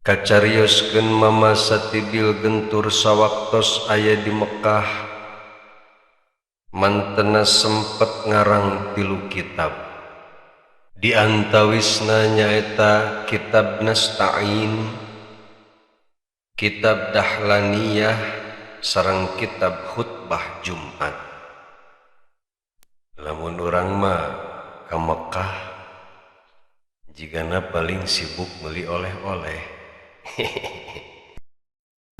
Kacarioskeun Mama Satibil Gentur sawaktos aya di Mekkah, mantena sempet ngarang tilu kitab. Di antawisna nyaeta Kitab Nasta'in, Kitab Dahlaniyah, sareng Kitab Khutbah Jumat. Lamun urang mah ka Mekkah jigana paling sibuk meuli oleh-oleh.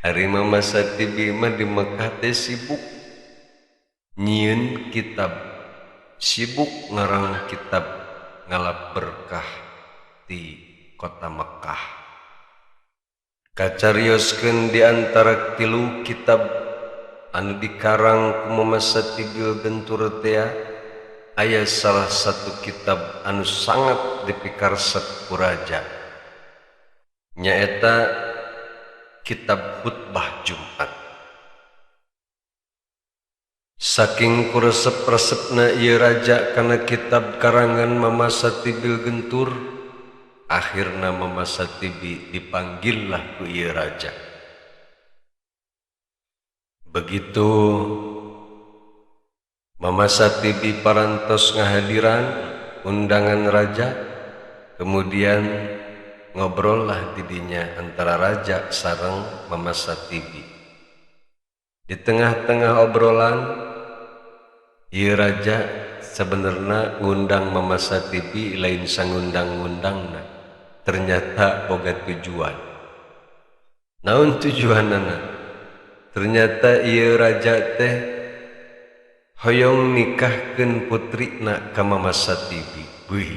Ari Mama Satibi mah di Mekkah teh sibuk nyieun kitab, sibuk ngarang kitab, ngalap berkah di kota Mekkah. Kacarioskeun di antara tilu kitab anu dikarang ku Mama Satibil Gentur teh aya salah satu kitab anu sangat dipikaresep ku raja, nyaeta Kitab Khutbah Jumat. Saking kuresep-resepna ieu raja kana kitab karangan Mama Satibil Gentur, akhirna Mama Satibi dipanggillah ku ieu raja. Begitu Mama Satibi parantos ngahadiran undangan raja, kemudian ngobrollah didinya antara raja sareng Mama Satibi. Di tengah-tengah obrolan, ieu raja sebenarnya ngundang Mama Satibi lain sangundang-ngundangna, ternyata boga tujuan. Naon tujuanana? Ternyata ieu raja teh hoyong nikahkeun putrina ka Mama Satibi. Wih,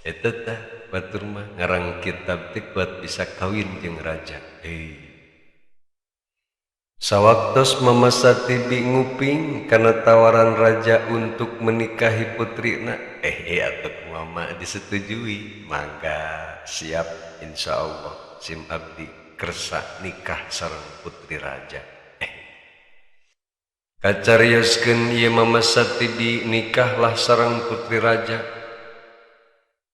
eta tah batur mah ngarang kitab teh kuat bisa kawin jeung raja. Sawaktos Mama Satibi nguping kana tawaran raja untuk menikahi putrina, atuh mama disetujui, mangga siap insyaallah sim abdi kersa nikah sareng putri raja. Kacarioskeun ieu Mama Satibi nikahlah sareng putri raja.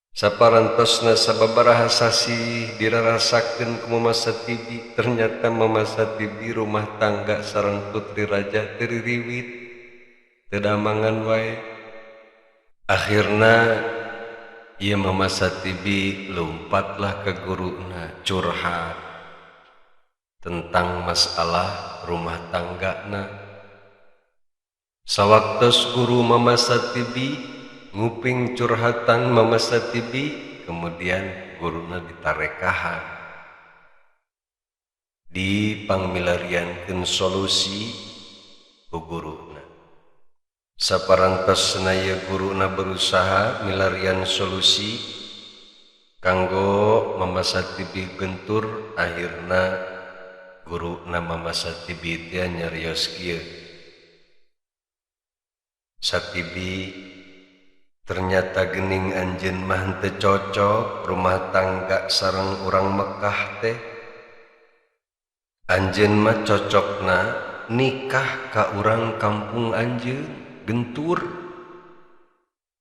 Saparantosna sababaraha sasih dirarasakeun ku Mama Satibi, ternyata Mama Satibi rumah tangga sareng putri raja teu ririwit, teu damangan wae. Akhirna ieu Mama Satibi lompatlah ke guruna curhat tentang masalah rumah tanggana. Sawaktos guru Mama Satibi nguping curhatan Mama Satibi, kemudian guruna ditarekahan, dipangmilariankeun solusi ku guruna. Saparantosna ieu guruna berusaha milarian solusi kanggo Mama Satibi Gentur, akhirna guruna Mama Satibi teh nyarios kieu, Satibi, ternyata gening anjeun mah henteu cocok rumah tangga sareng urang Mekah teh. Anjeun mah cocokna nikah ka urang kampung anjeun Gentur.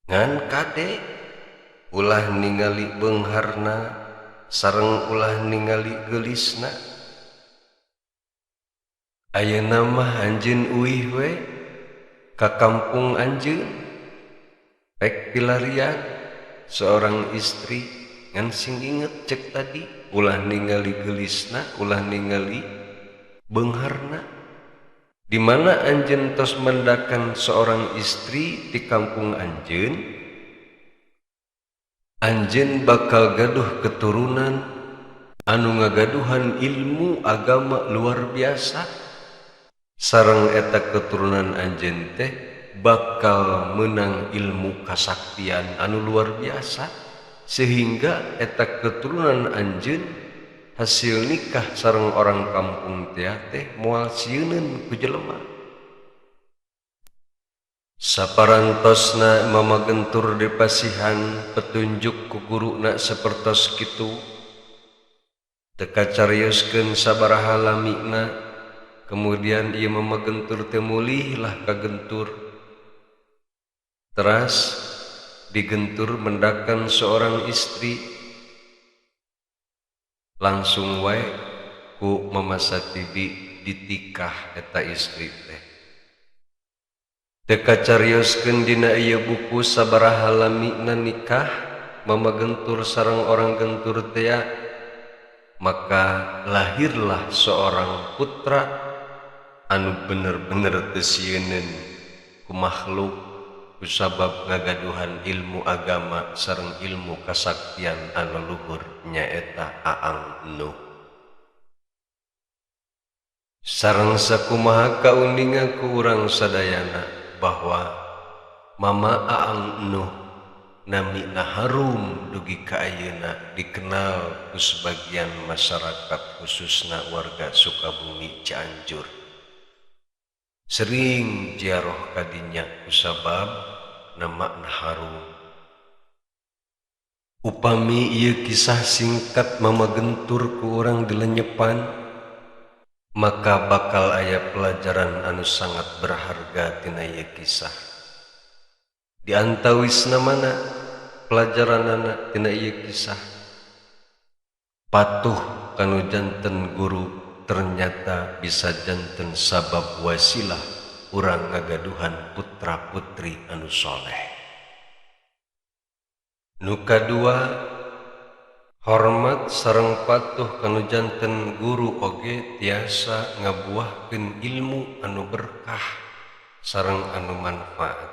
Ngan kade ulah ningali beungharna sareng ulah ningali geulisna. Ayeuna mah anjeun uih we ka kampung anjeun, rek pilarian seorang istri, ngan sing inget cek tadi, ulah ningali geulisna, ulah ningali beungharna. Di mana anjeun tos mendakan seorang istri di kampung anjeun, anjeun bakal gaduh keturunan anu ngagaduhan ilmu agama luar biasa. Sareng eta keturunan anjeun teh bakal menang ilmu kasaktian anu luar biasa, sehingga eta keturunan anjeun hasil nikah sareng orang kampung teh moal sieuneun ku jelema. Saparantosna Mama Gentur dipasihan petunjuk ku guruna sapertos kitu, teu kacarioskeun sabaraha lamina, kemudian ieu Mama Gentur teh mulihlah ka Gentur. Teras digentur mendakan seorang istri. Langsung wae ku Mama Satibi ditikah eta istri teh. Teu kacarioskeun dina ieu buku sabaraha lamina nikah Mama Gentur sareng orang Gentur tea, maka lahirlah seorang putra anu bener-bener teu sieuneun ku makhluk kusabab ngagaduhan ilmu agama sareng ilmu kasaktian anu luhur, nyaeta Aang Nuh. Sareng sakumaha kauninga ku urang sadayana bahwa Mama Aang Nuh namina harum dugi ka ayeuna dikenal ku sebagian masyarakat, khususna warga Sukabumi, Cianjur. Sering ziarah kadinya kusabab nama harum. Upami ieu kisah singkat Mama Gentur ku urang dilenyepan, maka bakal aya pelajaran anu sangat berharga tina ieu kisah. Di antawisna mana pelajaranana tina ieu kisah? Patuh kanu janten guru ternyata bisa janten sabab wasilah urang ngagaduhan putra-putri anu soleh. Nu kadua, hormat sareng patuh kanu janten guru oge tiasa ngabuahkeun ilmu anu berkah sareng anu manfaat.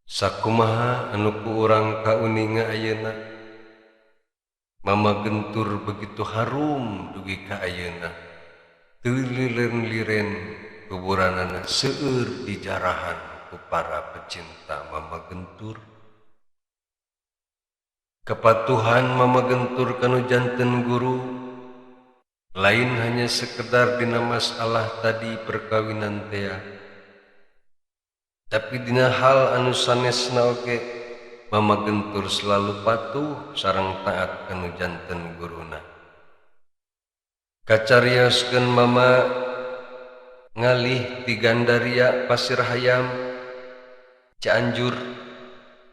Sakumaha anu ku urang kauninga ayeuna, Mama Gentur begitu harum dugi ka ayeuna. Teu liren-liren kuburanana seueur dijarahan ku para pecinta Mama Gentur. Kepatuhan Mama Gentur kanu janten guru lain hanya sekedar dina masalah tadi perkawinan tea, tapi dina hal anu sanesna oge Mama Gentur selalu patuh sareng taat kanu janten guruna. Kacarioskeun Mama ngalih ti Gandaria Pasir Hayam Cianjur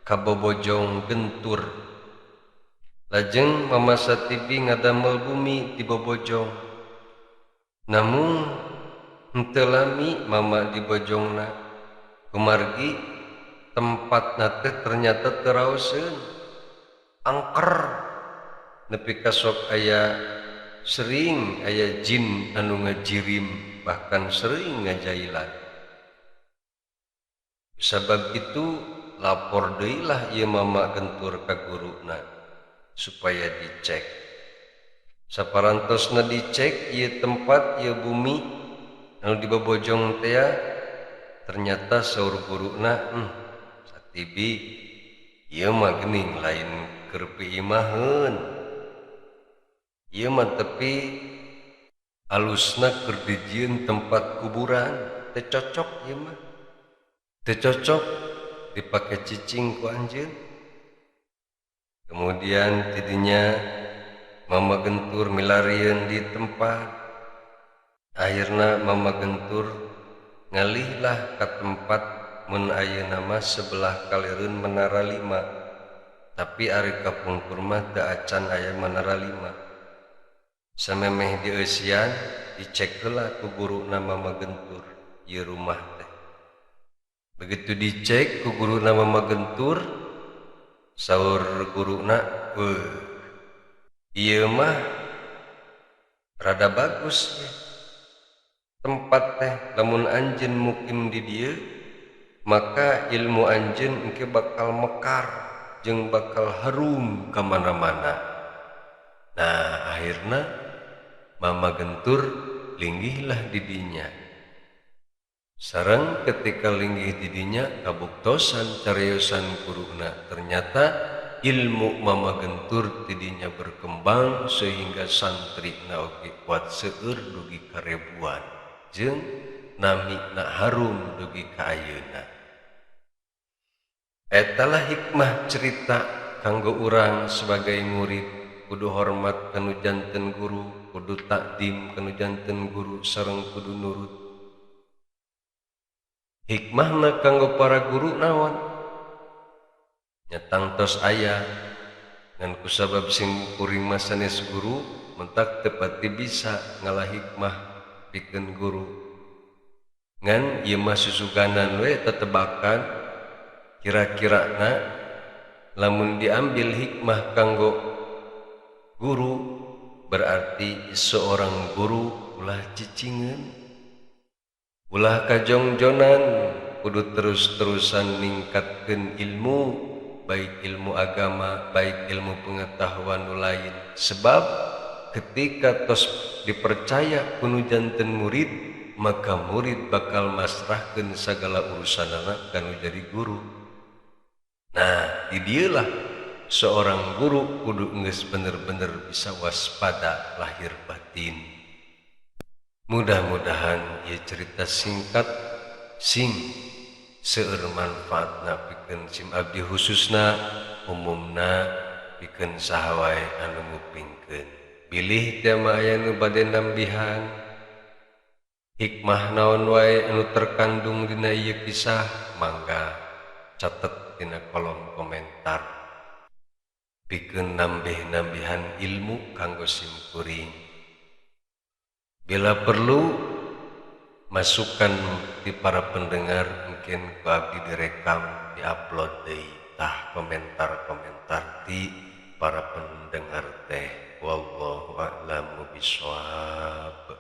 ka Bobojong Gentur. Lajeng Mama Satibi ngadamel bumi di Bobojong. Namun henteu lami Mama di Bojongna, kumargi tempatna teh ternyata teu raoseun, angker nepi ka sok aya sering aya jin anu ngajirim, bahkan sering ngajailan. Sabab itu lapor deui lah ieu Mama Gentur ka guruna supaya dicek. Saparantosna dicek ieu tempat, ieu bumi anu di Bobojong tea, ternyata saur guruna, Satibi ieu mah geuning lain keur piimaheun, ieu mah tepi alusna keur dijieun tempat kuburan, teu cocok ieu mah, teu cocok dipake cicing ku anjeun. Kemudian tidinya Mama Gentur milarieun di tempat. Akhirna Mama Gentur ngalihlah ka tempat mun ayeuna mah sebelah kalireun Menara 5. Tapi ari kapungkur mah teu acan aya Menara 5. Samemeh dieusian dicek heula ku guruna Mama Gentur ieu rumah teh. Begitu dicek ku guruna Mama Gentur, saur guruna, ieu mah rada bagus ya tempat teh, lamun anjeun mukim di dieu maka ilmu anjeun engke bakal mekar jeung bakal harum ka mana-mana. Nah, akhirna Mama Gentur linggihlah di dinya. Sareng ketika linggih di dinya kabuktosan cariosan guruna, ternyata ilmu Mama Gentur tidinya berkembang sehingga santri na oge kuat seueur dugi ka ribuan jeung nami na harum dugi ka ayeuna. Etalah hikmah cerita kanggo urang sebagai murid, kudu hormat kanu janten guru, kudu takdim kanu janten guru, sareng kudu nurut. Hikmahna kanggo para guru naon? Nya tangtos aya ngan kusabab sing kuring mah sanes guru Mentak teu pati bisa ngala hikmah pikeun guru. Ngan ieu mah susuganan we, tetebakan. Kira-kirana lamun diambil hikmah kanggo guru, berarti seorang guru ulah cicingeun, ulah kajongjonan, kudu terus-terusan ningkatkeun ilmu, baik ilmu agama, baik ilmu pengetahuan nu lain. Sebab ketika tos dipercaya ku nu janten murid, maka murid bakal masrahkeun segala urusanana kanu jadi guru. Nah, di dieulah seorang guru kudu geus bener-bener bisa waspada lahir batin. Mudah-mudahan ieu cerita singkat sing seueur manfaatna pikeun sim abdi khususna, umumna pikeun saha wae anu ngupingkeun. Bilih teh mah aya nu bade nambihan hikmah naon wae anu terkandung dina ieu kisah, mangga catet dina kolom komentar pikeun nambih-nambihan ilmu kanggo sim kuring. Bila perlu masukan di para pendengar, mungkin ku abdi direkam, diupload deui tah komentar-komentar di para pendengar teh. Wallahu a'lamu bishawab.